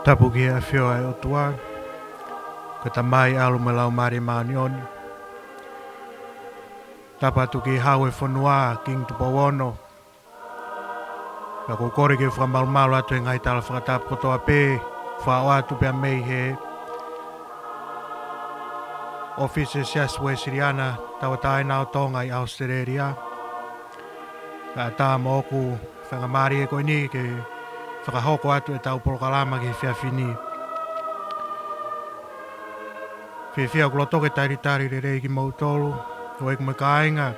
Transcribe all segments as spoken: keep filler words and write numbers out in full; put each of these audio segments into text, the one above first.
Tapu ki he ʻafio ʻa e ʻOtua, ko e Tamai, ʻAlo mo e Laumālie Māʻoniʻoni. Tapu atu ki he Hau ʻo e fonua, Kingi Tupou Ono. Pea ʻoku ou kole ke u fakamalumalu atu he ngaahi tala fakatapu kotoa pē, fakaʻoatu pea mei he ʻōfisi ʻo e Siasi Uēsiliana Tauʻatāina ʻo Tonga ʻi ʻAositelēlia. Kae ʻatā moʻoku e faingamālie ko eni ke fakahoko atu ʻetau polokalama ki he efiafi ni. Fiefia ʻoku loto ke talitali lelei kimoutolu, houʻeiki mo e kāinga,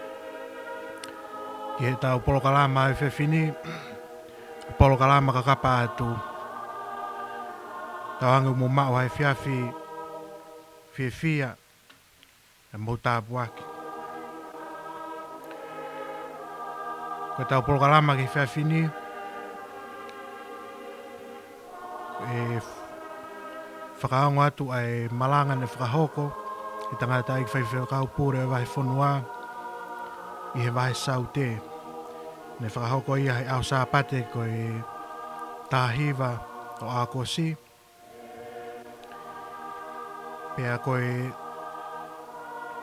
ki heʻetau polokalama ʻo e efiafi ni, polokalama Kakapa Atu. Tauange ʻoku mou maʻu ha efiafi fiefia, ʻe mou tāpuaki. Ko ʻetau polokalama ki he efiafi ni, ʻe fakaongo atu ʻa e malanga naʻe fakahoko ʻe he tangataʻeiki faifekau pule ʻo e vahefonua ʻi he vahe Saute. Naʻe fakahoko ia he ʻaho Sāpate ko e taha hiva ʻo ʻAokosi. Pea ko e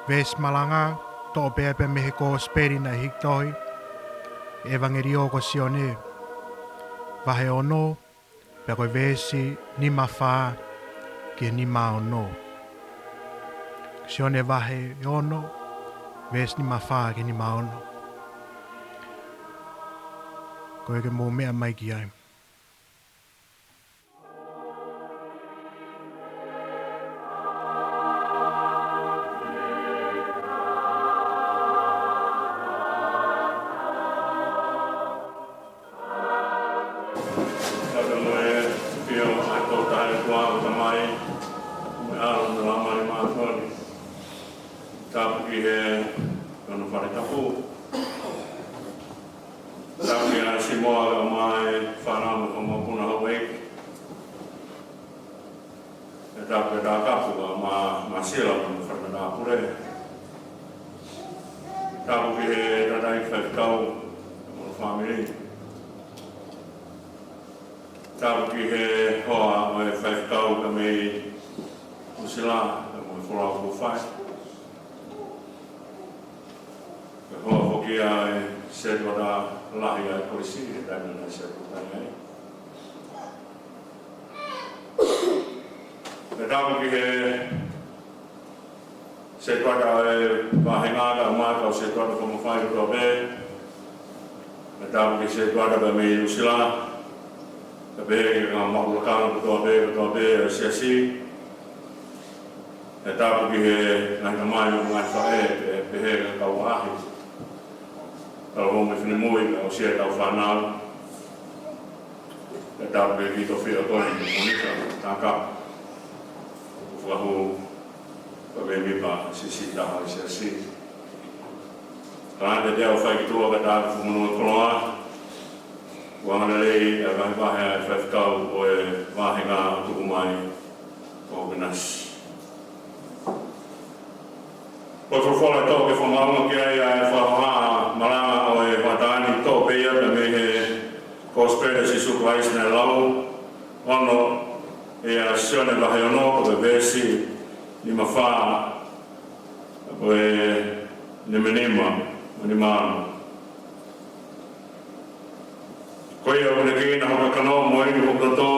veesi malanga, toʻo pē ia pea mei he Kosipeli naʻe hiki tohi ʻe he ʻEvangeliō ko Sione, vahe ono, pea ko e veesi nima fā ki he nima ono. Sione vahe ono, veesi nima fā ki he nima ono. Ko ia ke mou meʻa mai ki ai. Tata mo e ʻafio ʻa e Tauʻatāina ʻOtua, ko e Tamai, mo e ʻAlo mo e Laumālie Māʻoniʻoni. Tapu ki he, ki hono fale tapu. Tapu kia Simoa kae ʻumaʻā e fānau mo e kau mokopuna houʻeiki. Pea tapu ki he Taukapo kae ʻumaʻā Masila mo e fale matāpule. Tapu ki he tangataʻeiki faifekau mo hono fāmili. Tapu ki he hoa ʻo e faifekau kae mei Nuʻusila, pea mo e folau kuo fai. Ko e hoa foki ia ʻo e sētuata lahi ʻa e kolisi, he taimi naʻe sētuata ai. Pea tapu ki he sētuata ʻo e vāhenga kae ʻumaʻā e kau sētuata fakamafai kotoa pē. Pea tapu ki he sētuata pea mei Nuʻusila. Pea pehē ki he kau maʻu lakanga kotoa pē, kotoa pē ʻo e siasi. Pea tapu ki he ngaahi tamai mo e ngaahi faʻē, pea pehē ki he kau ʻaʻahi. Talavou mo e finemui, pea aʻusia ʻetau fānau. Pea tapu ki he tofiʻa ko eni, Monika Takapo. Kuo fakahū ko e mēmipa siʻisiʻi taha ʻo e siasi. Ka ʻoku ou fie fai ki tuʻa kae ʻatā ʻeku fakamonū koloa. Kuo angalelei e vahevahe ʻa e faifekau ʻo e vāhenga ʻo tuku mai ko Venasi. Ko e folofola ʻe toʻo ke fakamaʻunga ki ai ʻa e fakahohaʻa malanga ʻo e hoʻatā ni, toʻo pē ia pea mei he Kosipeli ʻa Sīsū Kalaisi naʻe lau, ono, ʻia Sione vahe ono, ko e veesi nima fā, ko e nima nima mo e nima ono. Ko ia ʻoku ne keina hoku kakano mo inu hoku toto,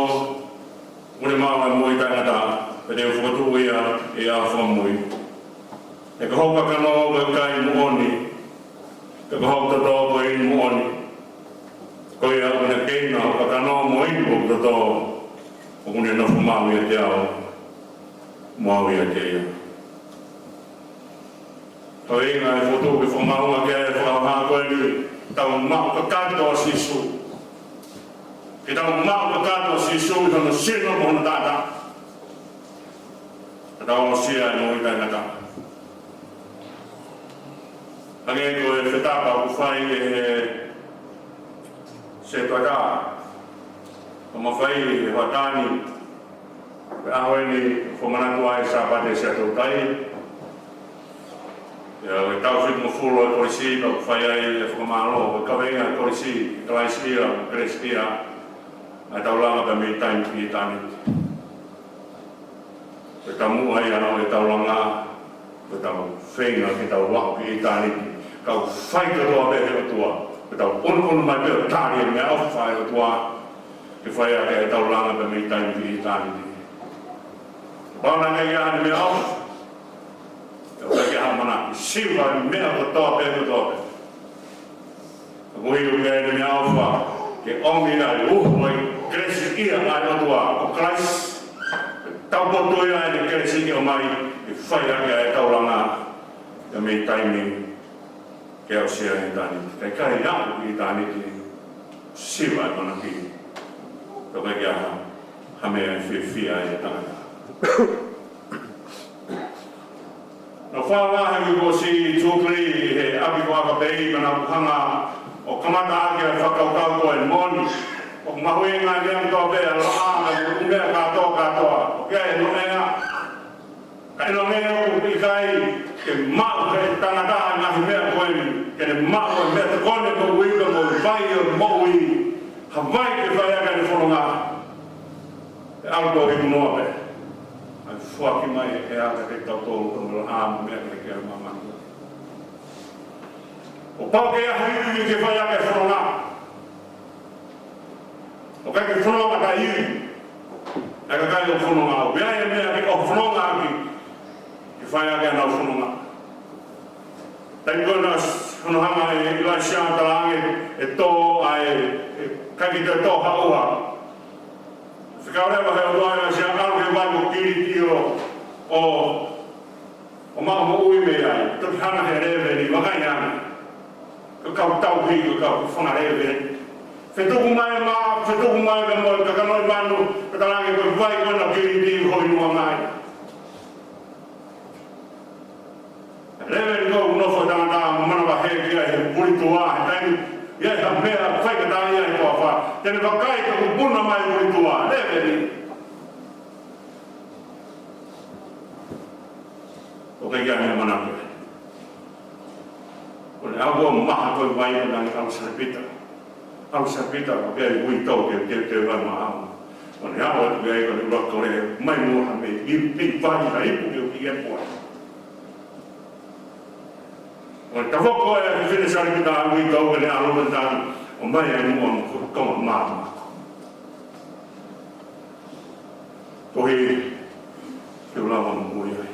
ʻoku ne maʻu ʻa e moʻui taʻengata, pea te u fokotuʻu ia ʻi he ʻaho fakamui. He ko hoku kakano ko e kai moʻoni, pea ko hoku toto ko e inu moʻoni. Ko ia ʻoku ne keina hoku kakano mo inu hoku toto, ʻoku ne nofo maʻu ʻiate au, mo au ʻiate ia. Ko e ʻuhinga ʻe fokotuʻu ke fakamaʻunga ki ai e fakahohaʻa ko eni, tau maʻu kakato ʻa Sīsū. Ke tau maʻu kakato ʻa Sīsū ʻi hono sino mo hono taʻataʻa. Ka tau aʻusia e moʻui taʻengata. Hangē ko e fetapa ʻoku fai ʻe he sētuata, ʻoku mafai he hoʻatā ni, ko e ʻaho eni ʻoku fakamanatu ai e Sāpate Siaʻatoutai. ʻIa, ko e taʻu fitungofulu ʻo e kolisi, pea ʻoku fai ai e fakamālō, ko e kaveinga e kolisi, Kalaisi ʻia, Kelesi ʻia. ʻA e taulanga pē mei taimi ki ʻitāniti. Ko e taumuʻa ia ʻo e taulanga, ko e tau feinga ke tau aʻu ki ʻitāniti. Kau fai kotoa pē he ʻOtua. Ko e tau ʻunuʻunu mai pē ʻo tali e meʻaʻofa ʻa e ʻOtua. Ke fai ʻaki e taulanga pē mei taimi ki ʻitāniti. Pau naʻa ʻikai ha meʻaʻofa. Ka ʻoku ʻikai ha mana ke siva e meʻa kotoa pē, kotoa pē. Ka ko e ʻuhinga ʻene meʻaʻofa, ke ʻomi ai ʻa e uho ʻo e kelesi ia ʻa e ʻOtua, ko Kalaisi. Taupotu ia ʻene kelesi ke ʻomai, ke fai ʻaki ʻa e taulanga, ia mei taimi ke aʻusia ʻitāniti. Ka ʻikai aʻu ki ʻitāniti, siva e mana ki. Ka ʻoku ʻikai ha, ha meʻa ʻe fiefia ai e tangata. Naʻe fai ʻa e uike kuo ʻosi Jubilee he ʻapi ko ʻAkapei, pea naʻa ku hanga ʻo kamata ʻaki ʻa e fakakaukau ko eni. ʻOku mahuʻinga e meʻa kotoa pē, ʻa e laʻā, ʻa e meʻa kātoa, kātoa. ʻOku ʻi ai e noʻea. Ka ʻi he ʻuhinga ʻoku ʻikai ke maʻu ʻe he tangata ʻa e ngaahi meʻa ko eni, ke ne maʻu e meʻatokoni moʻui, ka mo e vai ʻo e moʻui, ha vai ke fai ʻaki ʻene fononga. ʻE ʻalu ko e ʻi muʻa pē. ʻA e foaki mai e ʻea kiate kitautolu ko e laʻā mo e meʻa kehekehe ʻo māmani. Kuo pau ke ʻi ai ha ivi ke fai ʻaki e fononga. ʻOku ʻikai ke fononga ha ivi. ʻA e kakai ʻoku fononga. ʻOku ʻi ai e meʻa ke ʻoku fononga ʻaki. Ke fai ʻaki ʻenau fononga. Taimi ko ē naʻe hono hanga ʻe ʻIlaisiā ʻo talaange ʻe tō ʻa e, ʻe ʻikai ke tō ha ʻuha. Fekau leva he ʻOtua ʻa ʻIlaisiā, ʻalu ki he vai ko Kiliti ʻo, ʻo, ʻo maʻu moʻui mei ai. Toki hanga he lēveni, vakai ange. Ko e kau tauhi, ko e kau fanga lēveni. Fetuku mai mā, fetuku mai pē mo e kakano ʻi manu, pea talaange ko e vai ko ena ʻo Kiliti ʻoku ʻi muʻa mai. Lēveni ko ē ʻoku nofo e tangata mo manavahē ki ai he pulituʻa, he taimi ʻi ai ha meʻa faingataʻa ʻi he toafa. Te ne vakai ka kuo puna mai e pulituʻa. Lēveni. ʻOku ʻikai ke ʻi ai ha meʻa manako. Ko ʻene ʻalu ʻo maha ko e vai ko ena ʻi ʻAlusapita. ʻAlusapita, ʻoku ʻi ai e uitou ke, ke, ke vai maʻau. Ko ʻene ʻalu atu ki ai ko ʻene ʻuluaki kole, mai muʻa ha meʻi, meʻi, meʻi vai ha ipu ke u ki e pua. Ko e tavoko e fefine Salepita ʻa e uitou ke ne ʻalu ʻo tanu, ʻomai ai muʻa mo ko e konga māmā. Koeʻuhi ke u lava ʻo moʻui ai.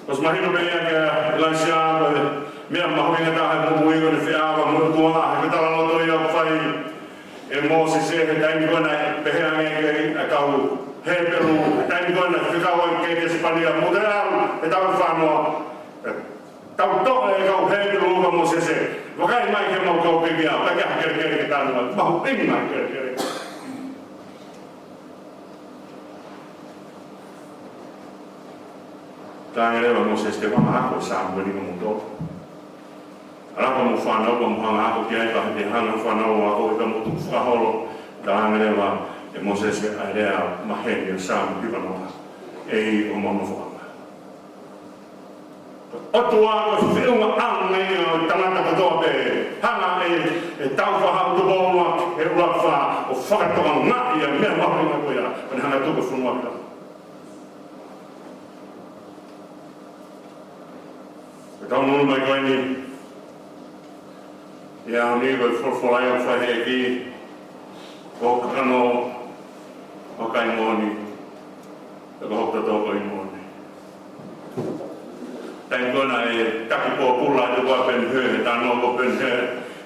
ʻOsi mahino pē ia kia ʻIlaisiā, ko e meʻa mahuʻinga taha he moʻui ko ʻene feʻao mo e ʻOtua, he ko e talaloto ia ʻoku fai ʻe Mōsese he taimi ko ena naʻe pehē ange ki he kau Hepelū, he taimi ko ena naʻe fekau ai ki Keitesi Pānea, mou toe ʻalu, he taʻu ʻe fānoa. Tau toʻo e kau Hepelū kia Mōsese. Vakai mai ki heʻemau kau pekia, ʻikai ha kelekele ke tanu mai. Mahuʻinga e kelekele. Talaange leva ʻe Mōsese, te u hanga ʻo ako e Sāmueli kia moutolu. ʻAlu ka mou fānau, ka mou hanga ʻo ako ki ai, ka te u hanga ʻo fānau ʻo ako, ka mou tuku fakaholo. Talaange leva ʻe Mōsese ʻa e lea maheni ʻo e Sāme hivanoa. ʻEiki ʻoku mau nofoʻanga. ʻOtua, ko e feʻungaʻanga ia ʻo e tangata kotoa pē. Hanga ʻe, ʻe Taufaʻāhau Tupou Ua, ʻe ʻUluaki Fā, ʻo fakatokangaʻi ʻa e meʻa mahuʻinga ko ia, ko ʻene hanga ʻo tuku e fonua ki lalo. Ko e taʻu nulu mai ko eni, ʻi he ʻaho ni ko e folofola ia ʻoku fai ʻe he ʻEiki, ko e kakano ʻo e kai moʻoni, ko e hoku toto ko e moʻoni. Taimi ko ena ʻe taki pōpula atu ko ē ʻa Ben Hur, he talanoa ko Ben Hur,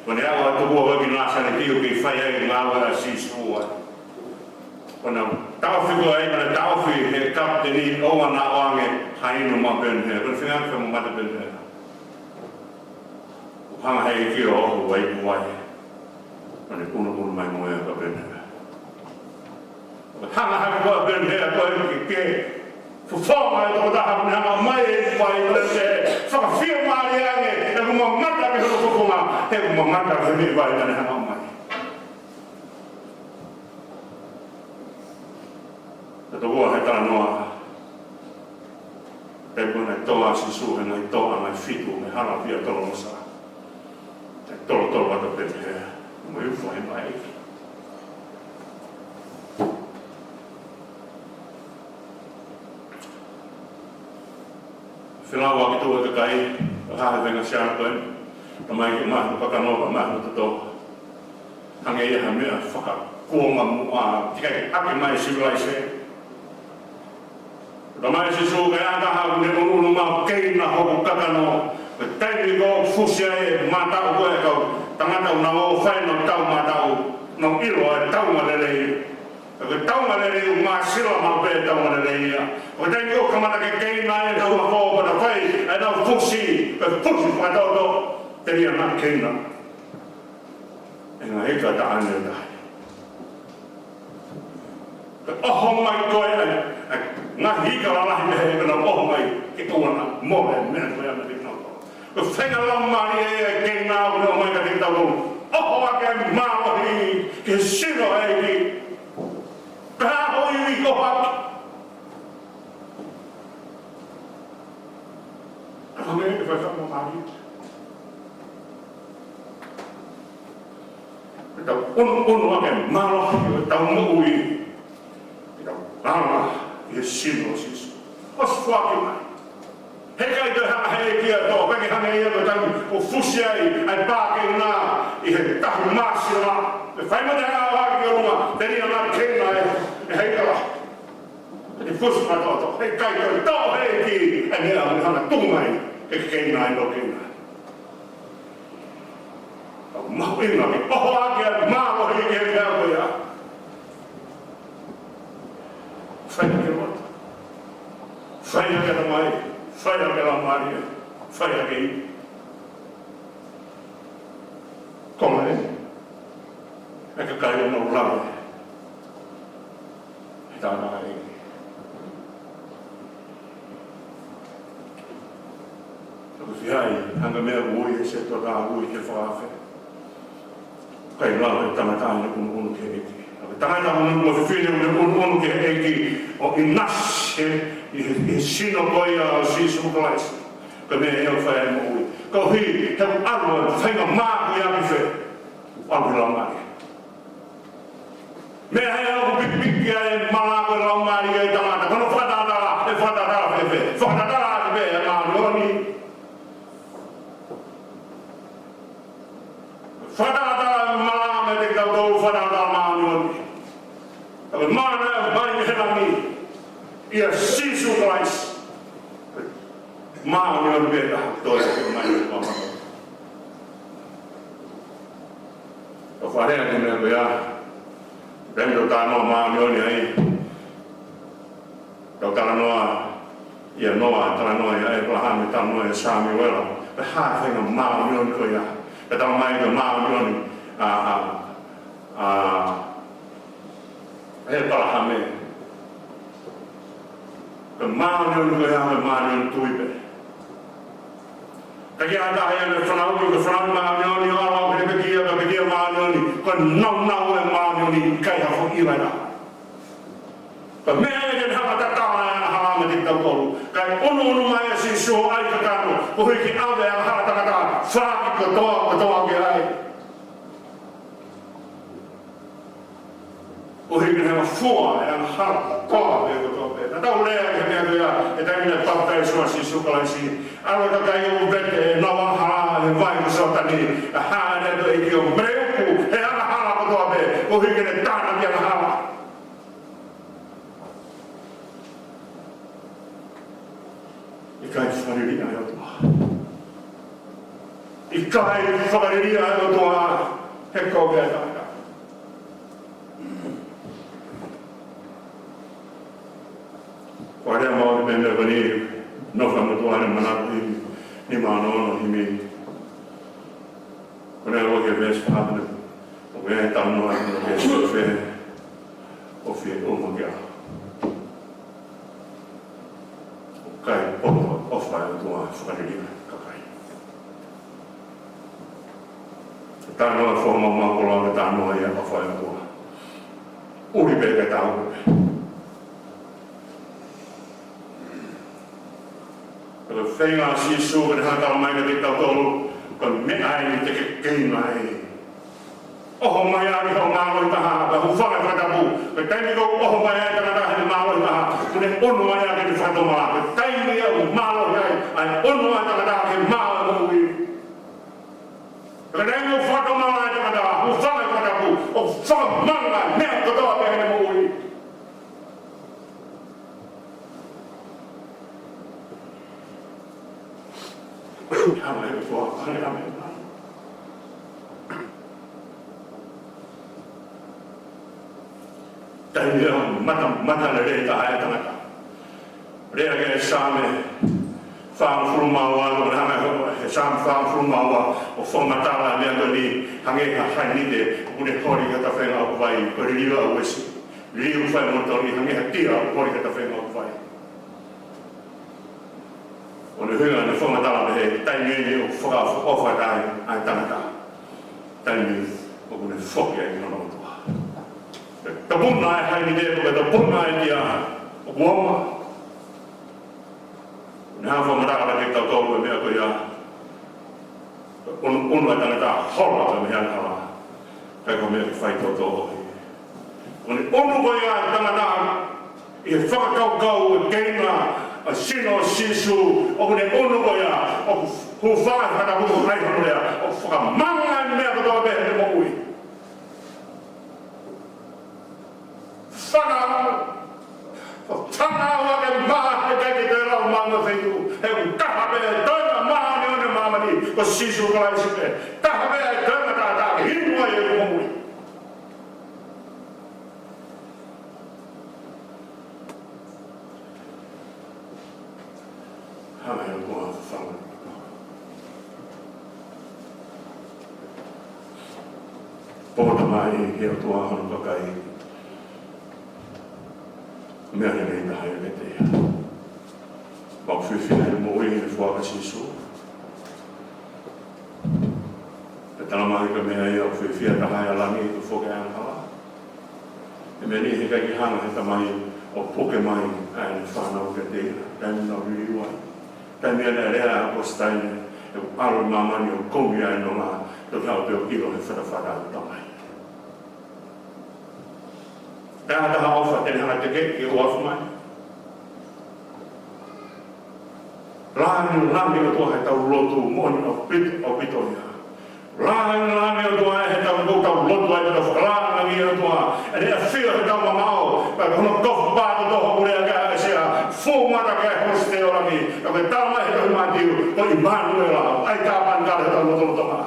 ko ʻene aʻu atu ko ē ki Nāsaleti ʻo kei fai ai e ngāue ʻa Sīsū ai. Ko ʻene taʻofi ko ē, ko ʻene taʻofi he kapiteni ʻo ʻalu ʻo ʻoange ha inu maʻa Ben Hur, ko ʻene feinga ke mamata Ben Hur. Kuo hanga ʻe he ʻEiki ʻo ʻoho ʻa e ipu vai. Ko ʻene ʻunuʻunu mai mo ia kia Ben Hur. Hanga hake ko ē ʻa Ben Hur ko ē ke, ke fofonga e tokotaha kuo ne hanga ʻo ʻomai e ipu vai, ko ʻene fakafiemālie ange, he kuo mamata ki hono fofonga, he kuo mamata ki he meʻi vai naʻa ne hanga ʻo ʻomai. Ka tokua he talanoa, taimi ko ē naʻe tō ai ʻa Sīsū he ngaahi toafa ʻe fitu mei he hala ʻo Piatolomosa. Naʻe tolotolo atu ʻa Ben Hur, mo e ufa he maʻi. Fēlau ʻa e kituʻa ʻo e kakai, ʻo hā he venga siana ko ē, ka mai ke maʻu hono kakano, ka maʻu hono toto. Hangē ia ha meʻa fakakuonga muʻa, ʻikai ʻi ai ha meʻa sivilaise. Ka mai Sīsū, ka ʻi ai ha taha ʻoku ne ʻunuʻunu mai ʻo keina hoku kakano, ko e taimi ko ē ʻoku fusi ai e mataʻu ko ē ʻa e kau tangata ʻoku nau ō ʻo fai ʻenau tau mataʻu, nau ʻilo e taunga lelei. Ko e taunga lelei ʻoku māsila maʻu pē taunga lelei ia. Ko e taimi ko ē ʻoku kamata ke keina ai ʻenau ako, ko ʻenau fai ʻenau fusi, ko e fusi fakatoto, telia naʻa keina. ʻE ngaahi ika taʻane tahi. Ka ʻoho mai ko ē, ʻa e, ʻa e ngaahi ika lalahi mei hē, ka nau ʻoho mai ke ʻoua naʻa mole e meʻa ko ē ʻa e meʻa ko ē. Ko e feinga laumālie ia ʻa e keina ʻoku ne ʻomai kiate kitautolu. ʻOho ʻaki e mālohi ki he sino ʻo e ʻEiki. Pea ʻoho ivi ko haki. Ka ko e meʻa ke fai fakamālie. Ke tau ʻunuʻunu ʻaki e mālohi ʻo ʻetau moʻui. Ke tau ala ʻi he sino ʻo Sīsū. ʻOsi foaki mai. Heʻikai toe hanga ʻe he ʻEiki ia ʻo toʻo, ʻikai ke hanga ia ko e taimi ʻoku fusi ai ʻa e pā ke ʻuna ʻi he tahi māsila. Ke fai mai ʻa e ʻaho ki ʻolunga, telia naʻa keina e, e heikala. Ke fusi fakatoto, heʻikai toe toʻo ʻe he ʻEiki e meʻa ʻoku ne hanga tuku mai ke keina ai, no keina. Mahuʻinga ke ʻoho ʻaki e mālohi ki he meʻa ko ia. Fai ʻaki e loto. Fai ʻaki e tamai. Fai ʻaki e laumālie. Fai ʻaki e ivi. Ko e meʻa ē, ʻa e kakai ʻoku nau lave he taʻataʻa ʻEiki. ʻOku ʻi ai ha ngaahi meʻa ʻoku ui ʻe he setuata, ui ke fakaafe. ʻIkai lava e tangata ia ʻoku ʻunuʻunu ki he ʻEiki. Ko e tangata ʻoku ʻunuʻunu, ko e fefine ʻoku ʻunuʻunu ki he ʻEiki, ʻo ʻinasi ʻi he, ʻi he sino ko ia ʻo Sīsū Kalaisi. Ko e meʻa ia ʻoku fai ai e moʻui. Koeʻuhi he ʻoku ʻalu e faingamālie ʻaki fē, ʻalu he laumālie. Meʻa ia ʻoku pikipiki ai e malanga ʻo e laumālie ʻa e tangata. Ko hono fakatātā, ʻe fakatātā fēfē? Fakatātā ʻaki pē ʻa e māʻoniʻoni. Fakatātā e malanga meiate kitautolu, fakatātā māʻoniʻoni. Ko e mana ʻoku ʻomai mei he langi ʻia Sīsū Kalaisi. Māʻoniʻoni pē taha toe ke mai ʻo mama. ʻOku fakalea ki he meʻa ko ia. Pea ʻi heʻetau talanoa māʻoniʻoni ai, tau talanoa ʻia Noa, talanoa ʻia ʻĒpalahame, talanoa ʻia Samiuela. Pea hā e faʻahinga māʻoniʻoni ko ia. Pea talamai ko e māʻoniʻoni ʻa, ʻa, ʻa ʻĒpalahame. Ko e māʻoniʻoni ko ia, ko e māʻoniʻoni tui pē. Ka ʻi ai ha taha ia naʻe fanauʻi, ko e fanauʻi māʻoniʻoni, ʻo ʻalu ki he pekia, ko e pekia māʻoniʻoni, ko e nāunau e māʻoniʻoni, ʻikai ha foʻi ʻila ia. Ko e meʻa ia ke ne hanga ʻo tatala e angahala meiate kitautolu. Kae ʻunuʻunu mai ʻa Sīsū ʻo ʻai e kakano, koeʻuhi ke ʻave e angahala ʻa e tangata, fāki kotoa, kotoa ke ʻai. ʻUhi ke ne hanga ʻo fua e angahala kotoa pē, kotoa pē. Naʻa tau lea ki he meʻa ko ia, he taimi naʻe papitaiso ai ʻa Sīsū Kalaisi. ʻAlu e kakai ʻo vete ʻenau angahala he vai ko Sioatani. ʻA e hā e ʻEiki ʻo mele uku he angahala kotoa pē. ʻUhi ke ne tānaki e angahala. ʻIkai fakaliliʻa e ʻOtua. ʻIkai fakaliliʻa e ʻOtua he kovi ʻa e tangata. Ko e lea maʻu ʻi he meʻa ko eni, nofo ʻa e ʻOtua ʻi he manako, himi nima ono ono, himi. Ko ʻene ʻalu ki he veesi fā, ʻoku ne talanoa ki he veesi fē, ʻoku fiemaʻu ke ʻalu. ʻOku ʻikai poto e ʻofa ʻa e ʻOtua ʻi he fakaliliʻa e kakai. Ko e talanoa e foha maumau koloa, ko e talanoa ia e ʻofa ʻa e ʻOtua. ʻUhi pē ke tau pē. Ko e feinga ʻa Sīsū ke ne hanga ʻo talamai kiate kitautolu, ko e meʻa eni te ke keina ai. ʻOho mai ʻa e mālohi taha, pea hūfanga he fakatapu. Ko e taimi ʻoku ʻoho mai ai e tangata he mālohi taha, ʻoku ne ʻunu mai ʻa e fakatomala. Ko e taimi ʻoku mālohi ai, ʻa e ʻunu ʻa e tangata he mālohi moʻui. Ko e taimi ʻoku fakatomala ai e tangata, hūfanga he fakatapu, ʻoku fakamanga e meʻa kotoa pē heʻene moʻui. Hanga he ʻOtua, hanga he ʻOtua. Taimi ia mata, matalelei taha e tangata. Lea ki he Saame fāngofulu mā ua, ʻoku ne hanga he, he Saame fāngofulu mā ua ʻo fakamatala e meʻa ko eni, hangē ha hainite ʻoku ne holi ki ha tafenga ʻoku vai, ko e liliu ʻa Uesi. Liliu fai mo toli, hangē ha tia ʻoku holi ki ha tafenga ʻoku vai. ʻO ne ʻuhinga ʻene fakamatala mei he taimi eni ʻoku fakaʻofoʻofa ai ʻa e tangata. Taimi ʻoku ne foki ai ki hono ʻOtua. Tupuna e hainite, tupuna e tia ʻoku ongo. Ne hanga ʻo fakamatala kiate kitautolu e meʻa ko ia. ʻUnu, ʻunu e tangata, hola mei he angahala. ʻIkai ko e meʻa ke fai tōtō ʻohi. ʻO ne ʻunu ko ia e tangata ʻi he fakakaukau ʻo e keinga ʻa e sino ʻo Sīsū, ʻoku ne ʻunu ko ia, ʻoku hūfanga he fakatapu, ʻai hono lea, ʻoku fakamanga e meʻa kotoa pē heʻene moʻui. Fakaʻamu. Fakaʻamu ʻa e mā, he ʻikai ke toe lau mā mo feituʻu. He ʻoku taha pē e toenga māʻoniʻoni ʻo māmani, ko Sīsū Kalaisi pē. Taha pē e toenga taʻataʻa ke inu ai e moʻui. Hanga he ʻOtua ʻo fafanga. Pō tamai he ʻOtua hono kakai. Meʻa lelei taha ia kiate ia. Mau fiefia he moʻui he fuaka Sīsū. Pea talamai ko e meʻa ia ʻoku fiefia taha ai ʻa langi, ʻoku foki ʻa e angahala. He meʻa ni he ʻikai ke hanga he Tamai ʻo puke mai ʻa ʻene fānau kiate ia. Taimi naʻa nau liliu ai. Taimi naʻe lea ʻa Palesitaine, ʻe ʻalu māmani ʻo kumi ʻa e nonga, toki haʻu pē ʻo ʻilo he fatafata ʻa e Tamai. Pea ha taha ʻofa te ne hanga ʻo teke ke ʻofa mai. Langilangi ʻOtua heʻetau lotu moʻoni ʻaupito, ʻaupito ia. Langilangi ʻOtua heʻetau, ʻoku tau lotu ai, tau fakalangilangi ʻOtua. ʻEne ʻafio heʻetau mamaʻo, pea ko hono kofu pātotoho ʻoku lea ki ai ʻa ʻAisea, fou mata ki ai hono siteolangi, ka ko e talamai he tohi Mātiu, ko ʻImanuela, ʻa e tāpanekale heʻetau lotolotonga.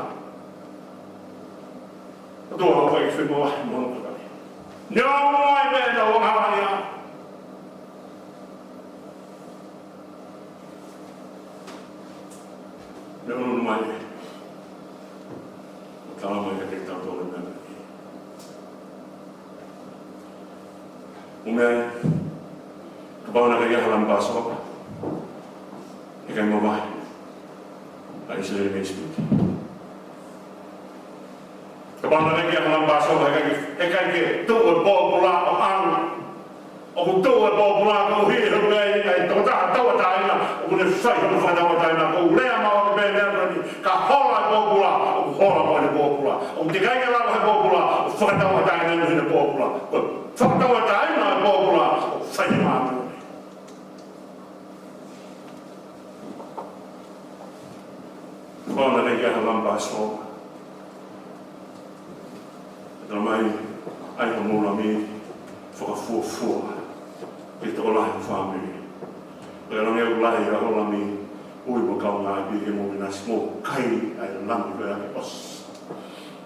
ʻOtua ʻoku ʻikai ke fai mo ha meʻa mo ha kakai. Neongo ai pē ʻenau angahala ia. Neongo mai. ʻO talamai kiate kitautolu e meʻa ni. ʻO meʻa, kapau naʻe ʻikai ha Lami Pāsova, ʻe ʻikai mavahe ʻa ʻIsileli mei ʻIsipite. Kapau naʻe ʻikai ha Lami Pāsova, ʻe ʻikai ke, ʻe ʻikai ke tuʻu e pōpula ʻo ʻalu. ʻOku tuʻu e pōpula koeʻuhi he ʻoku ʻi ai e tokotaha tauʻatāina ʻoku ne fai hono fakatauʻatāina. ʻOku lea maʻu ʻaki pē meʻa ko eni, ka hola e pōpula, ʻoku hola mo ʻene pōpula. ʻOku teʻeki ai ke lava he pōpula ʻo fakatauʻatāinaʻi ʻene pōpula. Ko e fakatauʻatāina e pōpula ʻoku fai ʻe he māmani. Kapau naʻe ʻikai ha Lami Pāsova, ʻe talamai, ʻai hoʻomou lami fakafuofua ki he tokolahi ʻo e fāmili. Pea ʻi he langi ʻoku lahi ʻa hoʻo lami, ui mo e kaungāʻapi ke mou ʻinasi, mou kai ʻa e lami ko ia ke ʻosi.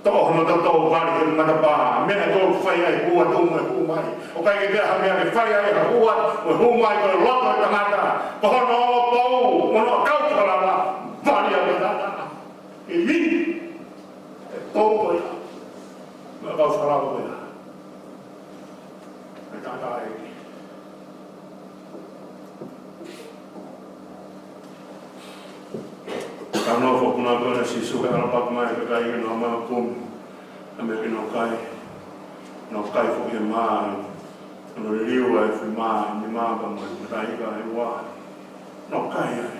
Toʻo hono toto, vali he matapā, meʻa ʻoku fai ai e hū atu mo e hū mai. ʻOku ʻikai ke ʻi ai ha meʻa ke fai ai ha hū atu mo e hū mai, ko e loto ʻo e tangata. Ko hono ʻaupito, mo hono ʻakau fakalava, vali ʻa e matapā. ʻE lī, ʻe tō ko ia. Mo e ʻakau fakalava ko ia. ʻE tangata ē. Ka nofo puna ko ena Sīsū ke ʻalu ʻo paki mai e kakai ke nau ō mai ʻo kumi ʻa e meʻa ke nau kai. Nau kai foki he mā, nau liliu ai e foʻi mā, nima pea mo e mataʻi ika ʻe ua. Nau kai ai.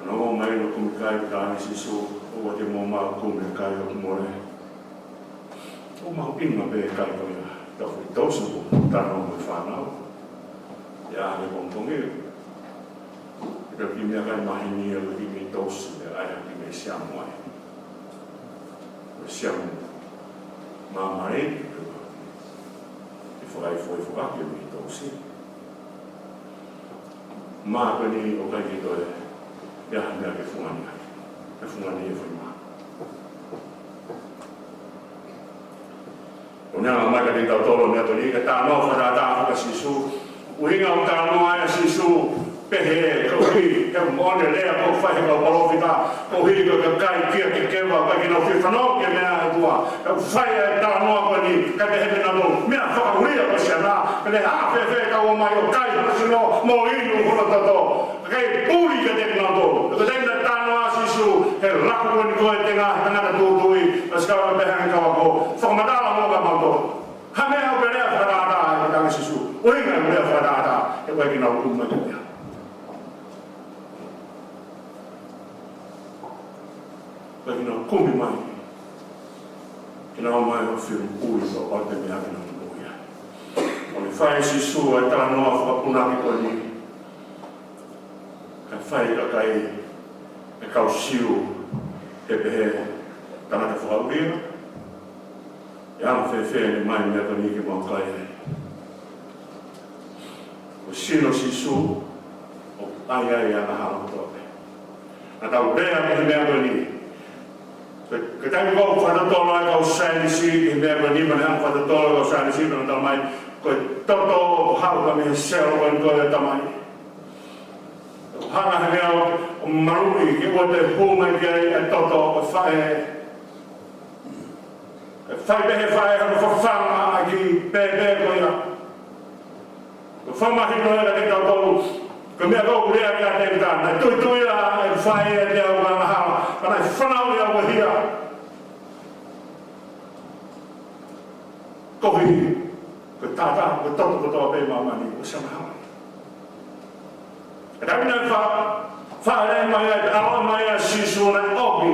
Nau ō mai ʻo kumi kai, pea talaange ʻe Sīsū, ʻoua te mou ō mai ʻo kumi e kai ʻoku mole. ʻOku mahuʻinga pē ʻa e kai ko ia, ʻetau foʻi toosi ʻoku tau talanoa mo e fānau. ʻI he pongipongi, ʻi he kiʻi meʻakai maheni ia, ko e kiʻi toosi, ʻe ʻai ha kiʻi meʻa siamo ai. Ko e siamo māmani, ʻe fakaʻifoʻifo ʻaki e kiʻi toosi. Mā ko eni ʻoku ʻikai ke toe ʻi ai ha meʻa ke fungani ai. Ke fungani e foʻi mā. ʻOku ne hanga mai kiate kitautolu e meʻa ko eni, ke talanoa fakatātā ʻa Sīsū. ʻUhinga ʻoku talanoa ai ʻa Sīsū, pehē, koeʻuhi, he moʻoni e lea kuo fai ʻe he kau palōfita, koeʻuhi ko e kakai kia kekeva, ʻikai ke nau fie fanongo ki he meʻa ʻa e ʻOtua. ʻOku fai e talanoa ko eni, kae pehē mai naʻa nau, meʻa fakaʻulia ko e siana, pea lea, ʻa, fēfē ʻetau ō mai ʻo kai hono sino, mo inu hono toto. Kae puli kiate kinautolu. Ko e taimi naʻe talanoa ai ʻa Sīsū, he laku ko eni ko e tenga, tangata tūtui, ʻa Sikava pehē ange kau ako, fakamatala mo ka mautolu. Ha meʻa ʻoku lea fakatātā, ʻe tangata Sīsū. ʻUhinga ʻoku lea fakatātā, he ʻoku ʻikai ke nau kumi mai ki ai. ʻIkai ke nau kumi mai. Ke nau ō mai ʻo fili ʻuli ʻo ʻoua te meʻa ke nau ʻi ai. ʻOku ne fai ʻe Sīsū ʻa e talanoa fakapunake ko eni. Kae fai ʻe he kakai, ʻe he kau Siu, he pehē tangata fakaʻulia. ʻE anga fēfē ʻene ʻomai e meʻa ko eni ke mau kai ai. Ko e sino ʻo Sīsū, ʻoku ʻi ai ʻa e angahala kotoa pē. Naʻa tau lea ki he meʻa ko eni. Ko e, ko e taimi ko ē ʻoku fakatotolo ai e kau saienisi ki he meʻa ko eni, mo e anga fakatotolo e kau saienisi, naʻa nau talamai, ko e toto ʻoku haʻu mei he selo ko eni ko e tamai. ʻOku hanga he meʻa ʻo, ʻo maluʻi, ke ʻoua te hū mai ki ai e toto ʻo e faʻē. ʻE fai pē ʻe he faʻē hono fafanga ʻa e kiʻi pēpē ko ia. Ko e fakamahino ia kiate kitautolu. Ko e meʻa ko ē ʻoku lea ki ai ʻa Tēvita, naʻe tuitui ʻa e faʻē ʻiate ia ʻoku angahala, pea naʻe fanauʻi ia ʻo hia. Koeʻuhi, ko e tata, ko e toto kotoa pē ʻi māmani, ʻoku ʻosi angahala. Ka taimi naʻe fa-, faʻa lea mai ai, ʻaloʻi mai ai ʻa Sīsū naʻe ʻomi,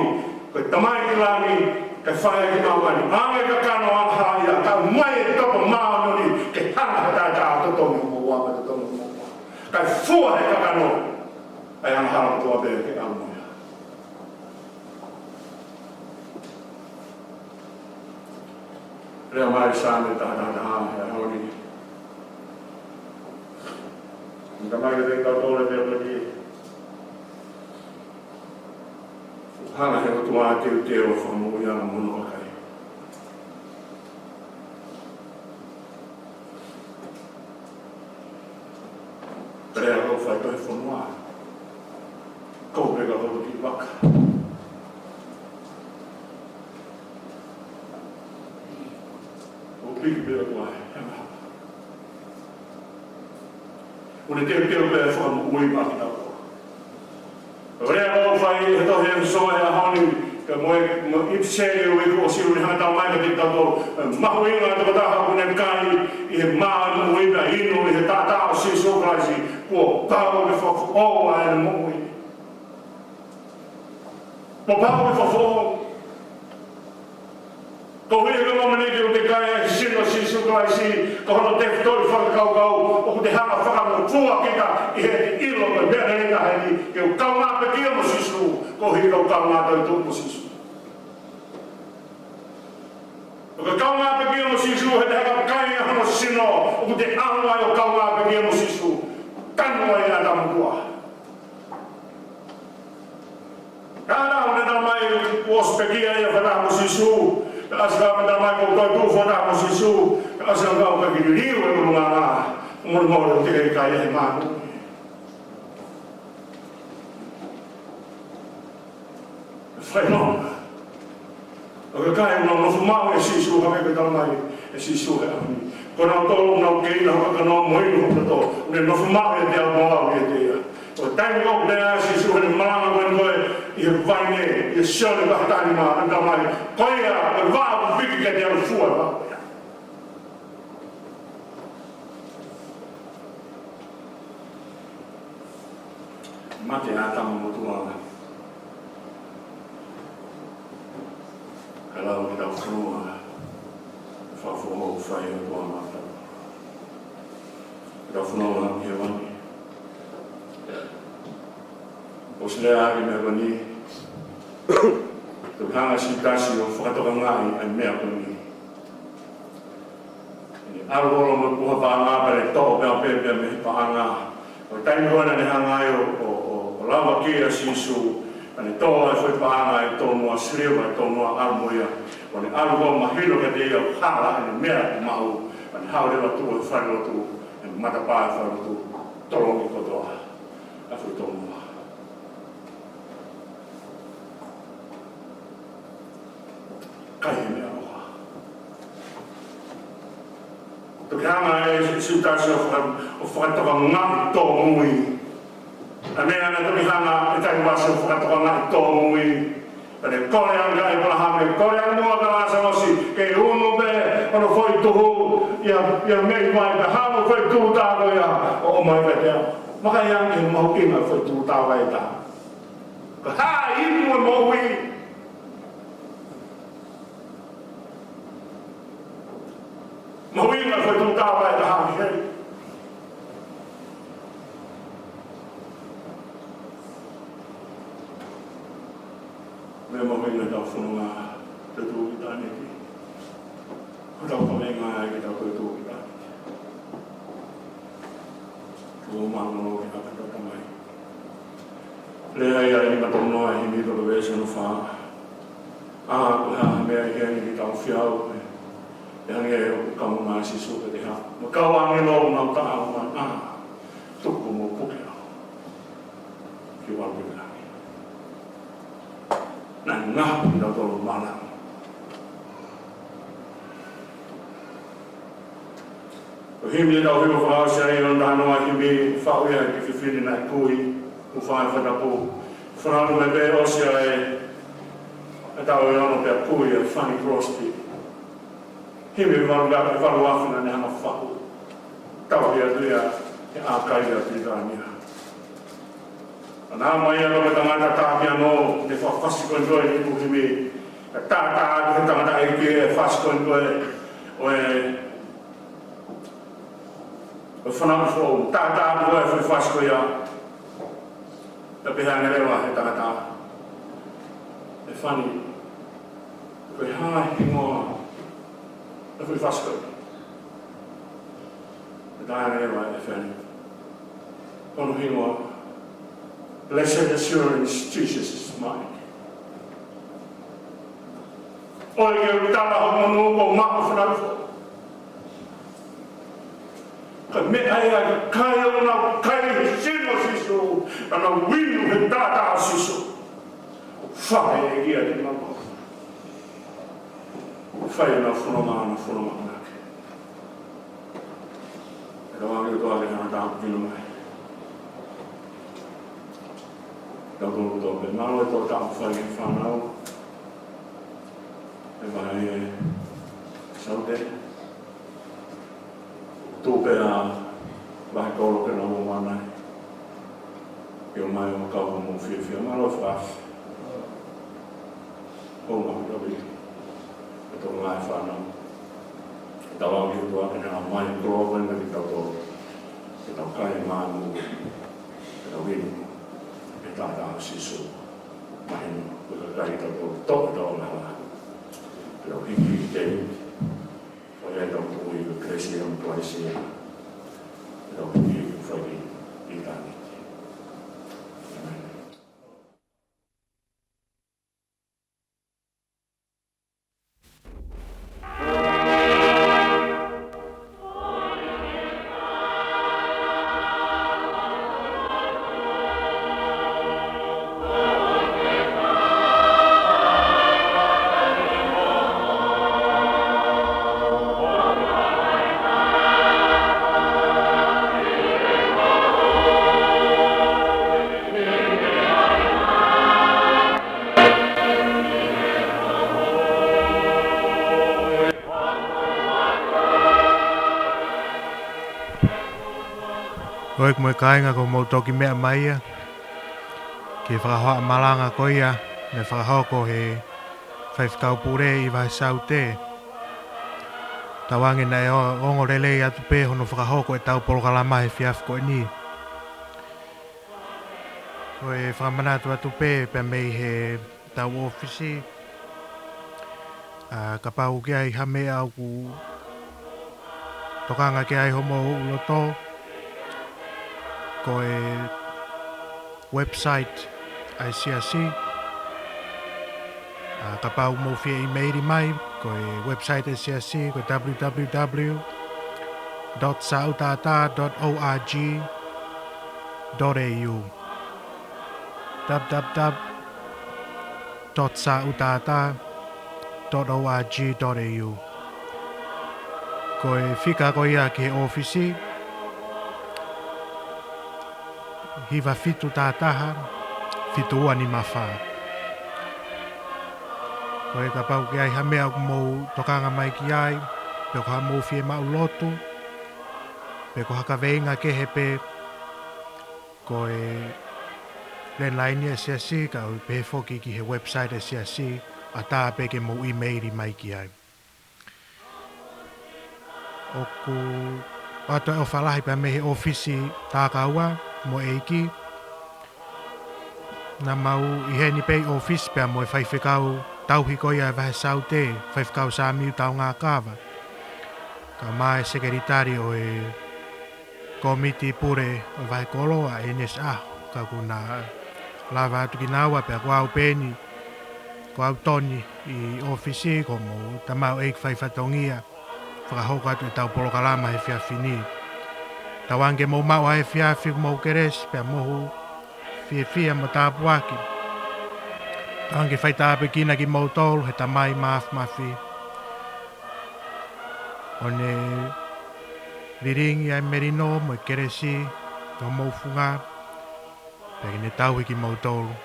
ko e Tamai ʻi langi, kae fai ki māmani. Hangē ko e kakano angahala ia, ka ʻomai e toto māʻoniʻoni, ke hanga ʻe he tata ʻo totongi hoʻomou ua, mo totongi hoʻomou ua. Kae fua ʻe he kakano ʻa e angahala kotoa pē ke ʻalu mai. Lea mai Saame taha taha taha he ʻaho ni. Naʻe ʻomai kiate kitautolu e meʻa ko eni. Hanga ʻe he ʻOtua ʻo teuteu ʻo fakamoʻui ʻa hono kakai. Pea lea ʻoku fai ko ē he fonua. Ko e peka ko e kiʻi vaka. ʻO piki pē ʻa e ʻOtua he maha. ʻO ne teuteu pē ʻo fakamoʻui mai kitautolu. Ko e lea ʻoku fai he tohi ʻEfesō he ʻaho ni, pea mo e, mo e ʻipiseli ʻo e uike kuo ʻosi, ʻoku ne hanga ʻo talamai kiate kitautolu e mahuʻinga ʻo e tokotaha ʻoku ne kai ʻi he mā ʻo e moʻui pea inu ʻi he taʻataʻa ʻo Sīsū Kalaisi, kuo pau ke fakafoʻou ʻa ʻene moʻui. Kuo pau ke fakafoʻou. Koeʻuhi ko e mōmeniti ʻoku te kai ai e sino ʻo Sīsū Kalaisi, ko hono tefitoʻi fakakaukau, ʻoku te hanga ʻo fakangofua kita ʻi he ʻilo ko e meʻa lelei taha eni, ke u kaungā pekia mo Sīsū, koeʻuhi ke u kaungā toetuʻu mo Sīsū. ʻOku ke kaungā pekia mo Sīsū, he te ke kai ʻa hono sino, ʻoku te ʻalu ai ʻo kaungā pekia mo Sīsū. Tanu ai ʻa e ʻata motuʻa. Ka naʻa ne talamai kuo ʻosi pekia ia fakataha mo Sīsū. Pea ʻosi ka ne talamai kuo toetuʻu fakataha mo Sīsū. Pea ʻosi ka ʻoku ʻikai ke liliu e ʻulungaanga. Mo, mo, te ke kai ʻi he manu. Fai no. ʻOku ke kai mo nofo maʻu ʻia Sīsū, hangē ko e talamai ʻe Sīsū he ʻaho ni. Ko kinautolu ʻoku nau kei ʻi hoku kakano mo inu hoku toto, ʻoku nau nofo maʻu ʻiate au mo au ʻiate ia. Ko e taimi ko ē ʻoku lea ai ʻa Sīsū he malanga ko ē ʻi he vaine, ʻi he Sione vahe taha nima, ʻoku talamai, ko ia, ko e vaʻa ʻoku piki kiate au, fua e vaʻa ko ia. Mate ʻa ʻĀtama motuʻa. Kae lau ki he fonua. Ko hoʻo fai ʻOtua mātau. Ka fononga ʻi hēvani. ʻOsi lea ʻaki meʻa ko eni. Toki hanga ʻe Siutasi ʻo fakatokangaʻi ʻa e meʻa ko eni. ʻAlu holo mo e puha paʻanga pea ne toʻo pē ʻa e pēpē mei he paʻanga. ʻI he taimi ko ē naʻa ne hanga ai ʻo, ʻo, ʻo, ʻo lavakia ʻa Sīsū, naʻa ne toʻo ʻa e foʻi paʻanga ʻe tolu noa siliva, ʻe tolu noa ʻalu mo ia. ʻO ne ʻalu ʻo mahino kiate ia ʻoku hala ʻene meʻa ʻoku maʻu, naʻa ne haʻu leva ʻo tuʻu he falelotu, he matapā ʻo e falelotu, tolongi kotoa ʻa e foʻi tolu noa. Kai he meʻa ʻoku hala. Toki hanga ʻe Siutasi ʻo faka-, ʻo fakatokangaʻi tōmui. ʻA e meʻa naʻe toki hanga ʻe Taivasi ʻo fakatokangaʻi tōmui. Pea ne kole ange kia ʻĒpalahame, kole ange muʻa kia Lāsalosi, ke unu pē hono foʻi tuhu, ʻi ha, ʻi ha meʻi vai, pea haʻu mo e foʻi tuhu tā ko ia, ʻo ʻomai kiate au. Vakai ange ki he mahuʻinga ʻo e foʻi tuhu tā ko ia ʻe taha. Ka haʻi mo e moʻui. Mahuʻinga ko e tuhu tā ko ia ʻe taha ki heli. Meʻa mahuʻinga ʻetau fononga, ʻetau tuʻu ʻitāniti. Ko ʻetau kaveinga ia ke tau tuʻu ʻitāniti. Tuʻu māʻolunga ki he ʻApiako Tamai. Lea ia ʻi he nima tolu noa, himi tolu veesi hono fā. ʻA, ko e hā ha meʻa ʻi heni ki heʻetau fiefia, ʻe hangē ʻoku kaunga ʻa Sīsū pē te ha. Mo e kau ʻāngelo ʻoku nau taʻau mai, ʻa, tuku mo puke au ki ʻolunga. Naʻe ngaohi kitautolu maʻa e langi. Ko e himi ʻetau hiva fakaʻosi ai, ʻo nanoa himi, faʻu ia ki he fefine naʻe kui, ʻoku fai fakatapu. Fanongo mai pē ʻosi ʻa e, ʻetau ʻe ono pea kui ʻa Fanny Crosby. Himi valu, valu afe naʻa ne hanga ʻo faʻu. Tauhi atu ia he ʻākaivi ʻa Pilitānia. Naʻa na mai ia ko e tangata tā piano, ne fakafasi ko eni ko e ʻū himi. Ka tātā atu he tangataʻeiki e fasi ko eni ko e, ʻo e, ʻo e fanauʻi foʻou. Tātā atu ko e foʻi fasi ko ia. Pea pehē ange leva he tangata, ʻE Fanny, ko e hā e hingoa ʻo e foʻi fasi ko eni? Pea talaange leva ʻe Fanny, ko hono hingoa, Blessed Assurance, Jesus is mine. ʻOua ʻe ke tala ho monū, ko e maʻu fanauʻi foʻou. Ka meʻa ia ʻa e kakai ʻoku nau kai he sino ʻo Sīsū, naʻa nau inu he taʻataʻa ʻo Sīsū. Fai ʻe ia ʻa e mau. Fai ʻenau fononga, ʻenau fononga ʻanake. ʻE tau ʻoange ʻOtua ke hanga ʻo tāpuekina mai kitautolu kotoa pē. Mālō e tō taʻu fai e fānau. ʻE vahe Saute. Tuʻu pē ʻa e vahe kolo ke nau ō mai. Ke ō mai ʻo kau mo fiefia, mālō e fakaʻafi. Ko e maʻu ʻa e toki, ʻe toki ngaahi fānau. ʻE tau ʻoange ʻOtua ke nau ō mai, kolo ko ena kitautolu. Ke tau kai māmani. Ke tau inu he taʻataʻa ʻo Sīsū. Mahino, ko e kakai kitautolu, toʻo ʻetau angahala. Ke tau hiki hiki te Ko ia ʻetau tuʻu ʻi he kelesi ʻa e ʻOtua ʻi he siasi. ʻEtau tuʻu ʻi he fai ʻi ʻitāniti. ʻĒmeni. ʻOku mou toki meʻa mai ia ki he fakahohaʻa malanga ko ia naʻe fakahoko ʻe he faifekau pule ʻi Vahe Saute. Tauange naʻe ongo lelei atu pē hono fakahoko ʻetau polokalama he efiafi ko eni. Ko e fakamanatu atu pē pea mei heʻetau ʻōfisi, ʻa, kapau ʻoku ʻi ai ha meʻa ʻoku tokanga ki ai homou loto, ko e website ʻa e siasi. ʻA, kapau ʻoku mou fie ʻīmeili mai, ko e website ʻa e siasi, ko e www dot sautata dot org dot au. W W W dot sautata dot org dot au. Ko e fika ko ia ki he ʻōfisi, hiva fitu taha taha, fitu ua nima fā. Ko e kapau ʻoku ʻi ai ha meʻa ʻoku mou tokanga mai ki ai, pe ko haʻamou fiemaʻu lotu, pe ko ha kaveinga kehe pē, ko e landline ʻa e siasi, kae pehē foki ki he website ʻa e siasi, ʻatā pē ke mou ʻīmeili mai ki ai. ʻOku ʻoatu e ʻofa lahi pea mei he ʻōfisi Takaua mo e ʻEiki. Naʻa mau ʻi heni pē ʻi ʻōfisi pea mo e faifekau tauhi ko ia ʻa e Vahe Saute, Faifekau Samiu Taungakava, kae ʻumaʻā e sekelitali ʻo e kōmiti pule ʻo e vahekolo, ʻa ʻEnesi ʻAho, ka kuo na lava atu kinaua pea ko au pē eni, ko au Toni ʻi ʻōfisi, ko homou tamaioʻeiki faifatongia fakahoko atu ʻetau polokalama he efiafi ni. Tauange ke mou maʻu ha efiafi ʻoku mou kelesi pea mohu fiefia mo tāpuaki. Tauange ke faitāpuekina kimoutolu ʻe he Tamai Māfimafi, ʻo ne lilingi ʻa e melino mo e kelesi ʻi homou funga, pea ke ne tauhi kimoutolu ʻi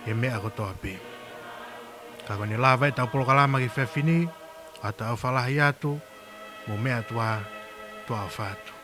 he meʻa kotoa pē. Ka ko ʻene lava ʻetau polokalama ki he efiafi ni, ʻoatu ʻa e ʻofa lahi atu, mou meʻa atu ā, tuʻa ʻofa atu.